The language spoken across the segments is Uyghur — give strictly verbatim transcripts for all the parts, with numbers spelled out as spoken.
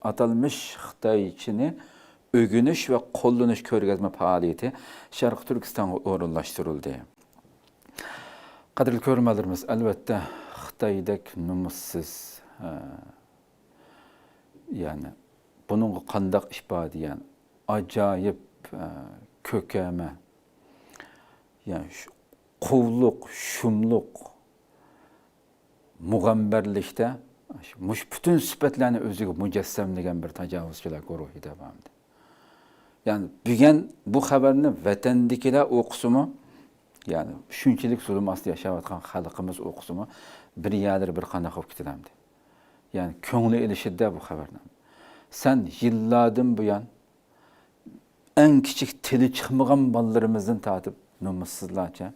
ئاتالمىش خىتايچىنى ئۆگىنىش ۋە قوللىنىش كۆرگەزمە پائالىيىتى شەرقىي تۈركىستانغا ئورۇنلاشتۇرۇلدى. قەدىرلىك كۆرۈرمەنلىرىمىز، ئەلۋەتتە، خىتايدەك نومۇسسىز، ئە، يەنى بۇنىڭغا قانداق ئىپادە، يەنى ئاجايىپ، ئە، كۆكەمە، يەنى شۇ قۇۋلۇق، شۇملۇق، مۇغەمبەرلىكتە مۇشۇ پۈتۈن سۈپەتلەرنى ئۆزىگە مۇجەسسەملىگەن بىر تاجاۋۇزچىلار گۇرۇھى دەۋامىدا. يەنى بۈگۈن بۇ خەۋەرنى ۋەتەندىكىلەر ئوقۇسىمۇ، يەنى شۇنچىلىك زۇلۇم ئاستىدا ياشاۋاتقان خەلقىمىز ئوقۇسىمۇ، بىر يەرلىرى بىر قانداق بولۇپ كېتىدۇ ئەمدى. يەنى كۆڭلى ئېلىشىدۇ بۇ خەۋەرنى. سەن يىللاردىن بۇيان ئەڭ كىچىك تىلى چىقمىغان بالىلىرىمىزدىن تارتىپ نومۇسسىزلارچە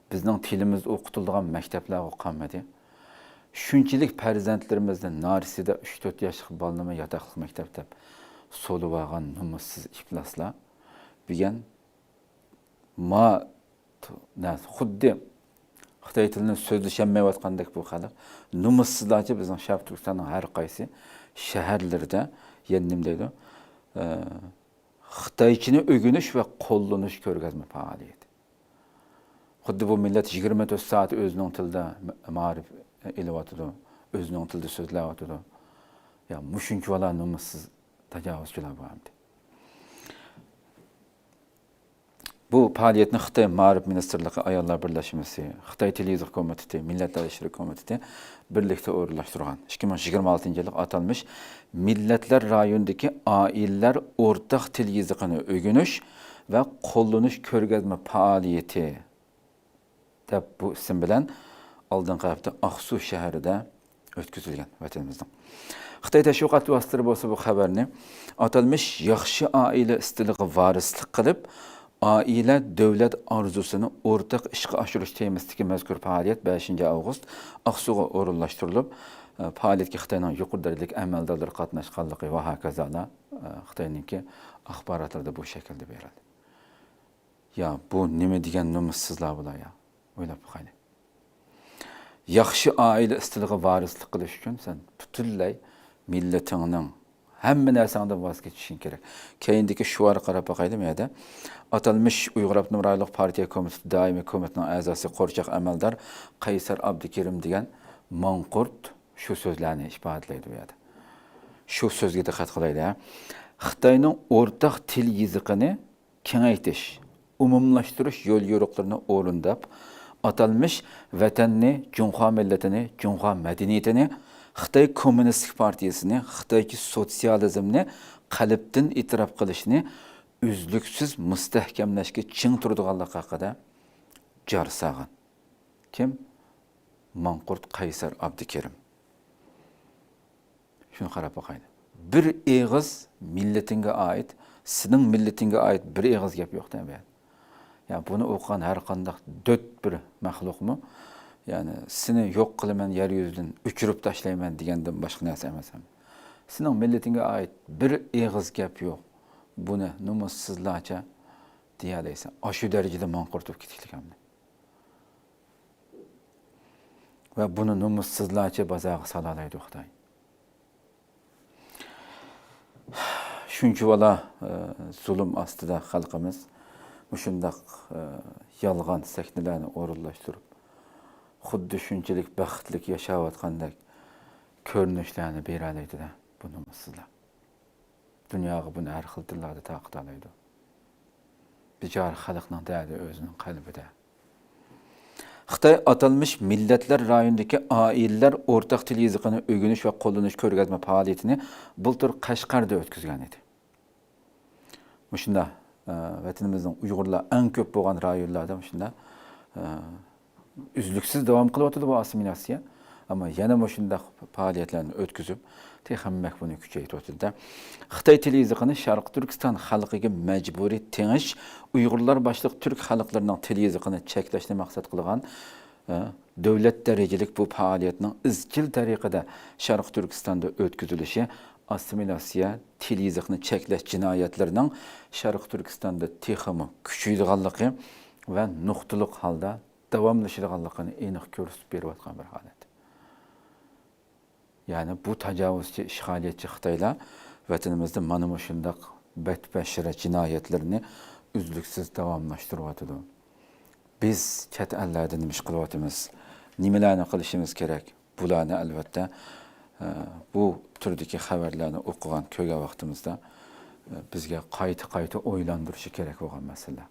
بىزنىڭ تىلىمىز ئوقۇتۇلىدىغان مەكتەپلەرگە قالمىدى. شۇنچىلىك پەرزەنتلىرىمىزنى، نارسىدا ئۈچ تۆت ياشلىق بالىنىمۇ ياتاقلىق مەكتەپ دەپ سولىۋالغان نومۇسسىز ئىپلاسلار بۈگۈن ما، نە، خۇددى خىتاي تىلىنى سۆزلىشەلمەيۋاتقاندەك بۇ خەلق نومۇسسىزلارچە بىزنىڭ شەرقىي تۈركىستاننىڭ ھەر قايسى شەھەرلىرىدە، يەنە نېمە دەيدۇ، ئە، خىتايچىنى ئۆگىنىش ۋە قوللىنىش كۆرگەزمە پائالىيىتى. خۇددى بۇ مىللەت يىگىرمە تۆت سائەت ئۆزىنىڭ تىلىدا مائارىپ ئېلىۋاتىدۇ، ئۆزىنىڭ تىلىدا سۆزلەۋاتىدۇ. يا مۇشۇنچىۋالا نومۇسسىز تاجاۋۇزچىلار بۇ ئەمدى. بۇ پائالىيەتنى خىتاي مائارىپ مىنىستىرلىقى، ئاياللار بىرلەشمىسى، خىتاي تىل يېزىق كومىتېتى، مىللەتلەر ئىشلىرى كومىتېتى بىرلىكتە ئورۇنلاشتۇرغان. ئىككى مىڭ يىگىرمە ئالتىنچى يىللىق ئاتالمىش مىللەتلەر رايونىدىكى ئائىلىلەر ئورتاق تىل يېزىقىنى ئۆگىنىش ۋە قوللىنىش كۆرگەزمە پائالىيىتى دەپ بۇ ئىسىم بىلەن ئالدىنقى ھەپتە ئاقسۇ شەھىرىدە ئۆتكۈزۈلگەن ۋەتىنىمىزنىڭ. خىتاي تەشۋىقات ۋاسىتىلىرى بولسا بۇ خەۋەرنى ئاتالمىش ياخشى ئائىلە ئىستىلىغا ۋارىسلىق قىلىپ، ئائىلە دۆلەت ئارزۇسىنى ئورتاق ئىشقا ئاشۇرۇش تېمىسىدىكى مەزكۇر پائالىيەت بەشىنچى ئاۋغۇست ئاقسۇغا ئورۇنلاشتۇرۇلۇپ، پائالىيەتكە خىتاينىڭ يۇقىرى دەرىجىلىك ئەمەلدارلىرى قاتناشقانلىقى ۋە ھاكازالا خىتاينىڭكى ئاخباراتلىرىدا بۇ شەكىلدە بېرىلدى. يا، بۇ نېمە دېگەن نومۇسسىزلار بۇلار يا؟ ئويلاپ باقايلى. ياخشى ئائىلە ئىستىلىغا ۋارىسلىق قىلىش ئۈچۈن سەن پۈتۈنلەي مىللىتىڭنىڭ ھەممە نەرسەڭدىن ۋاز كېچىشىڭ كېرەك. كەينىدىكى شوئارغا قاراپ باقايلى، مۇ يەردە ئاتالمىش ئۇيغۇر ئاپتونوم رايونلۇق پارتىيە كومىتېتى دائىمىي كومىتېتىنىڭ ئەزاسى، قورچاق ئەمەلدار قەيسەر ئابدۇكېرىم دېگەن ماڭقۇرت شۇ سۆزلەرنى ئىپادىلەيدۇ بۇ يەردە. شۇ سۆزگە دىققەت قىلايلى، ھە. خىتاينىڭ ئورتاق تىل يېزىقىنى كېڭەيتىش، ئومۇملاشتۇرۇش يوليورۇقلىرىنى ئورۇنداپ، ئاتالمىش ۋەتەننى، جۇڭخۇا مىللىتىنى، جۇڭخۇا مەدەنىيىتىنى، خىتاي كوممۇنىستىك پارتىيىسىنى، خىتايچە سوتسىيالىزمنى قەلبتىن ئېتىراپ قىلىشنى ئۈزلۈكسىز مۇستەھكەملەشكە چىڭ تۇرىدىغانلىقى ھەققىدە جار سالغان. كىم؟ ماڭقۇرت قەيسەر ئابدۇكېرىم. شۇنى قاراپ باقايلى. بىر ئېغىز مىللىتىڭگە ئائىت، سېنىڭ مىللىتىڭگە ئائىت بىر ئېغىز گەپ يوق دە بۇ يەردە. يا بۇنى ئوقۇغان ھەر قانداق دۆت بىر مەخلۇقمۇ، يەنى سېنى يوق قىلىمەن يەر يۈزىدىن، ئۆچۈرۈپ تاشلايمەن دېگەندىن باشقا نەرسە ئەمەس ھەم. سېنىڭ مىللىتىڭگە ئائىت بىر ئېغىز گەپ يوق. بۇنى نومۇسسىزلارچە دېيەلەيسەن. ئاشۇ دەرىجىدە ماڭقۇرتۇپ كېتىشلىك ھەمدە. ۋە بۇنى نومۇسسىزلارچە بازارغا سالالايدۇ خىتاي. شۇنچىۋالا، ئە، زۇلۇم ئاستىدا خەلقىمىز مۇشۇنداق، ئە، يالغان سەھنىلەرنى ئورۇنلاشتۇرۇپ، خۇددى شۇنچىلىك بەختلىك ياشاۋاتقاندەك كۆرۈنۈشلەرنى بېرەلەيدۇ-دە، بۇ نومۇسسىزلار. دۇنياغا بۇنى ھەر خىل تىللاردا تارقىتالايدۇ. بىچارە خەلقنىڭ دەردى ئۆزىنىڭ قەلبىدە. خىتاي ئاتالمىش مىللەتلەر رايونىدىكى ئائىلىلەر ئورتاق تىل يېزىقىنى ئۆگىنىش ۋە قوللىنىش كۆرگەزمە پائالىيىتىنى بۇلتۇر قەشقەردە ئۆتكۈزگەن ئىدى. مۇشۇنداق، ئە، ۋەتىنىمىزنىڭ ئۇيغۇرلار ئەڭ كۆپ بولغان رايونلاردا مۇشۇنداق، ئە، ئۈزلۈكسىز داۋام قىلىۋاتىدۇ بۇ ئاسسىمىلياتسىيە. ئەمما يەنە مۇشۇنداق پائالىيەتلەرنى ئۆتكۈزۈپ، تېخىمۇ بۇنى كۈچەيتىۋاتىدۇ-دە. خىتاي تىل يېزىقىنى شەرقىي تۈركىستان خەلقىگە مەجبۇرىي تېڭىش، ئۇيغۇرلار باشلىق تۈرك خەلقلىرىنىڭ تىل يېزىقىنى چەكلەشنى مەقسەت قىلغان، ئە، دۆلەت دەرىجىلىك بۇ پائالىيەتنىڭ ئىزچىل تەرىقىدە شەرقىي تۈركىستاندا ئۆتكۈزۈلۈشى ئاسسىمىلياتسىيە، تىل يېزىقنى چەكلەش جىنايەتلىرىنىڭ شەرقىي تۈركىستاندا تېخىمۇ كۈچىيىدىغانلىقى ۋە نۇقتىلىق ھالدا داۋاملىشىدىغانلىقىنى ئېنىق كۆرسىتىپ بېرىۋاتقان بىر ھالەت. يەنى بۇ تاجاۋۇزچى، ئىشغالىيەتچى خىتايلار ۋەتىنىمىزدە مانا مۇشۇنداق بەتبەشىرە جىنايەتلىرىنى ئۈزلۈكسىز داۋاملاشتۇرۇۋاتىدۇ. بىز چەت ئەللەردە نېمە ئىش قىلىۋاتىمىز؟ نېمىلەرنى قىلىشىمىز كېرەك؟ بۇلارنى، ئەلۋەتتە، ئە، بۇ تۈردىكى خەۋەرلەرنى ئوقۇغان، كۆرگەن ۋاقتىمىزدا، ئە، بىزگە قايتا-قايتا ئويلاندۇرۇشى كېرەك بولغان مەسىلە.